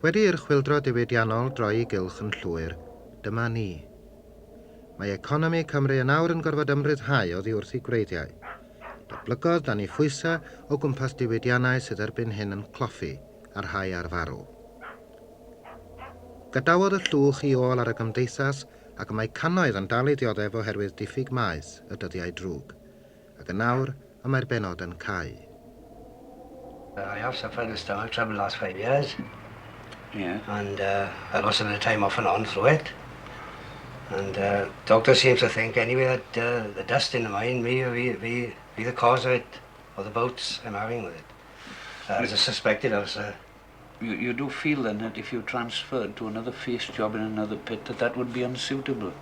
Wedi i'r chwyldro diwydiannol droi i gylch yn llwyr, dyma ni. Mae economi Cymru yn awr yn gorfod ymryddhau oddi wrth ei gwreiddiau. Datblygodd dan ei phwysau o gwmpas diwydiannau sydd erbyn hyn yn cloffi a rhai ar farw. Gadawodd y llwch i ôl ar y gymdeithas ac y mae cannoedd yn dal i ddioddef oherwydd diffyg maeth y dyddiau drwg. Ac yn awr, y mae'r bennod yn cau. I have suffered with stomach trouble the last 5 years. And I lost a bit of time off and on through it. And doctor seems to think anyway that the dust in the mine may be the cause of it, or the bouts I'm having with it. As a suspected ulcer. You do feel then that if you transferred to another face job in another pit that that would be unsuitable?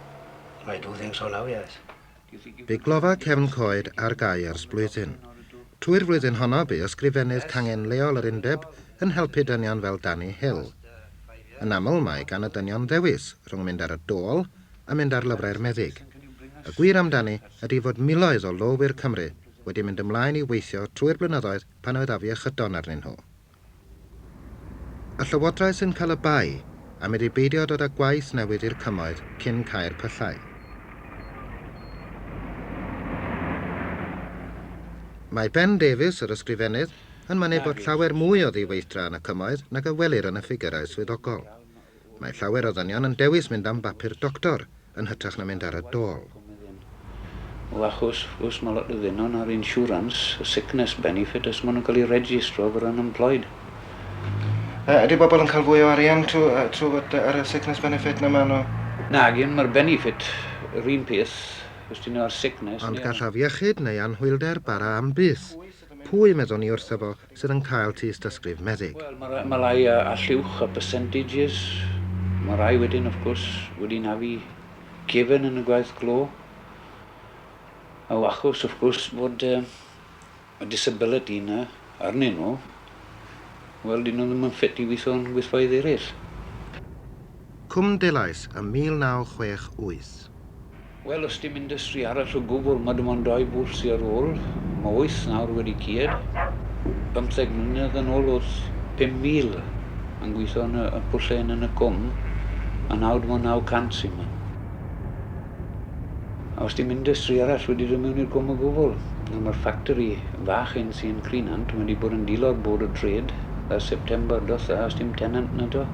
I do think so now, yes. Bu glofa Cefn Coed ar gau ers blwyddyn. Trwy'r flwyddyn honno bu ysgrifennydd cangen leol yr undeb yn helpu dynion fel Danny Hill. Yn aml mae gan y dynion ddewis rhwng mynd ar y dôl a mynd ar lyfrau'r meddyg. Y gwir amdani ydy fod miloedd o lowyr Cymru wedi mynd ymlaen i weithio trwy'r blynyddoedd pan oedd afiechydon arnyn nhw. Y llywodraeth sy'n cael y bai am iddi beidio dod â gwaith newydd i'r cymoedd cyn cau'r pyllau. Mae Ben Davies, yr ysgrifennydd, yn mynnu bod llawer mwy o ddiweithdra yn y cymoedd nag a welir yn y ffigyrau swyddogol. Mae llawer o ddynion yn dewis mynd am bapur doctor yn hytrach na mynd ar y dôl. O achos, wrth gwrs, mae lot o ddynion ar insurance, y sickness benefit, os maen nhw'n cael eu registro fel unemployed. Ydy bobl yn cael fwy o arian trwy fod ar y sickness benefit na maen nhw? Nag un, mae'r benefit yr un peth, os dyn nhw ar sickness. Ond gall afiechyd neu anhwylder bara am byth. Pwy, meddwn i wrtho fo, sydd yn cael tystysgrif meddyg? Wel, mae ma lai a llwch a percentages. Mae rai wedyn, of course, wedi nafu cefen yn y gwaith glo. A achos, of course, fod y disability yna arnyn nhw, wel, dyn nhw ddim yn ffit i weithio yn gweithfeydd eraill. Cwm Dulais ym 1968. Wel, os dim industry arall o gwbl, mae dim ond doi bwll sydd ar ôl. Mae wyth nawr wedi cyd. 15 mlynedd yn ôl oedd 5,000 yn gweithio yn y pwllau yn y cwm, a nawr dim ond 900 sy'n yma. A os dim industry arall wedi dod mewn i'r cwm o gwbl. Mae'r factory fach un sy'n Creunant wedi bod yn dilo'r Board of Trade ers September dotha, os dim tenant na do.